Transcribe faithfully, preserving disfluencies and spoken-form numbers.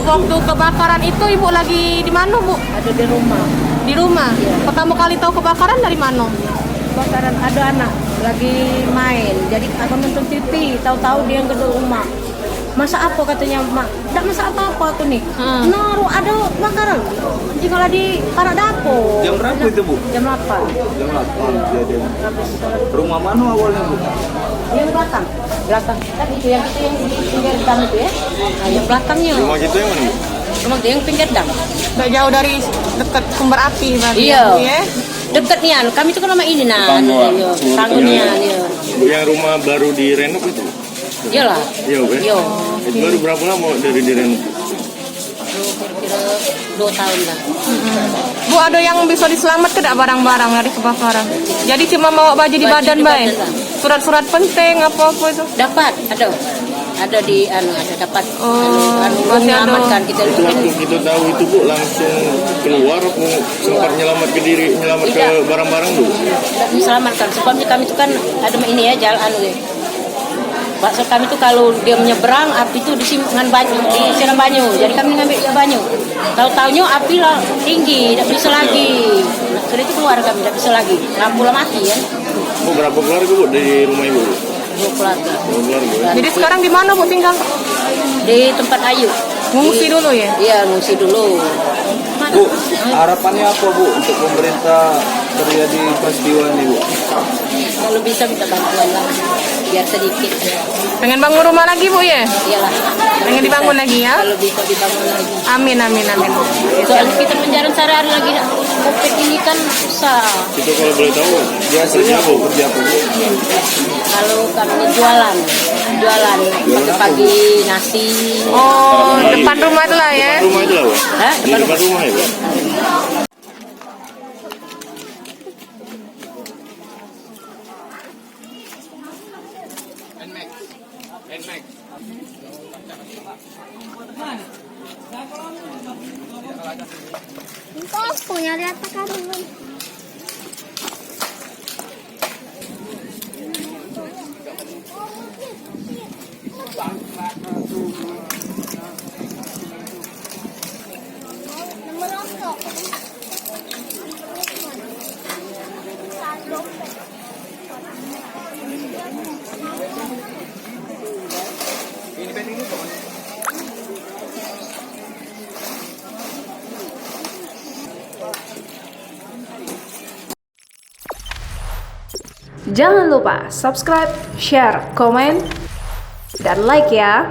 Waktu kebakaran itu ibu lagi di mana, Bu? Ada di rumah. Di rumah? Iya. Pertama kali tahu kebakaran dari mana? Kebakaran, ada anak lagi main. Jadi aku nonton T V, tahu-tahu dia ke rumah. "Masak apa?" katanya, "Mak." "Ndak masak apa-apa aku ni." Hmm. Naruh ada kebakaran. Jadi kalau di parak dapur. Jam berapa itu, Bu? Jam delapan. Jam delapan kejadian. Habis sholat. Rumah mana awalnya, Bu? Yang belakang. Belakang. Kan itu yang itu yang di pinggir dam itu ya. Nah, yang belakangnya. Rumah kita yang mana, Bu? Rumah dia yang pinggir dam. Ndak jauh dari dekat sumber api berarti. Iya. Ya, Bu, ya? Dekat nian. Kami tu kan rumah ini nah. Tetangga. Iya, tetangga nian, iya. Bu, yang rumah baru direnov itu? Iyalah. Iya, Bu, ya? Iya. Itu baru berapa lama dari direnov? Kira-kira dua tahun lah. Bu, ada yang bisa diselamatkan dak barang-barang dari kebakaran? Jadi cuma bawa baju di badan bae? Surat-surat penting apa-apa itu? Dapat, ada. Ada di, anu, ada dapat. Oh, anu, anu, masih ada. Menyelamatkan kita. Itu waktu kita tahu itu, Bu, langsung keluar apa sempat nyelamat ke diri, nyelamat ke barang-barang dulu? Tidak. Tidak diselamatkan. Sebabnya kami itu kan ada ini ya, jalan anu ya. Maksud kami tu kalau dia menyeberang, api tu disim-, dengan banyu, disiram banyu. Jadi kami ngambil dia banyu. Tahu-tahunya api lah tinggi, tak bisa lagi. Nah, sudah itu keluar kami, tak bisa lagi. Lampu lah mati kan. Bu, berapa keluarga, Bu, di rumah Ibu? Dua keluarga. Dua keluarga, ya? Jadi sekarang di mana, Bu, tinggal? Di tempat Ayu. Ngungsi dulu, ya? Iya, ngungsi dulu. Bu, harapannya apa, Bu, untuk pemerintah terjadi peristiwa ini, Bu? Kalau bisa minta bantuan lah, biar sedikit. Pengen bangun rumah lagi, Bu, ya? Iyalah. Pengen dibangun lagi, ya? Kalau bisa dibangun lagi. Amin, amin, amin. Soalnya kita menjalani sehari-hari lagi, covid ini kan susah. Kita kalau boleh tahu, biasanya apa, kerja apa, Bu? Kalau kami jualan, jualan pagi-pagi nasi. Oh, depan rumah itu lah ya? Depan rumah itu lah, Bu? Hah? Di depan rumah ya, Bu? Engkau aku nyari apa kamu? Jangan lupa subscribe, share, komen, dan like ya.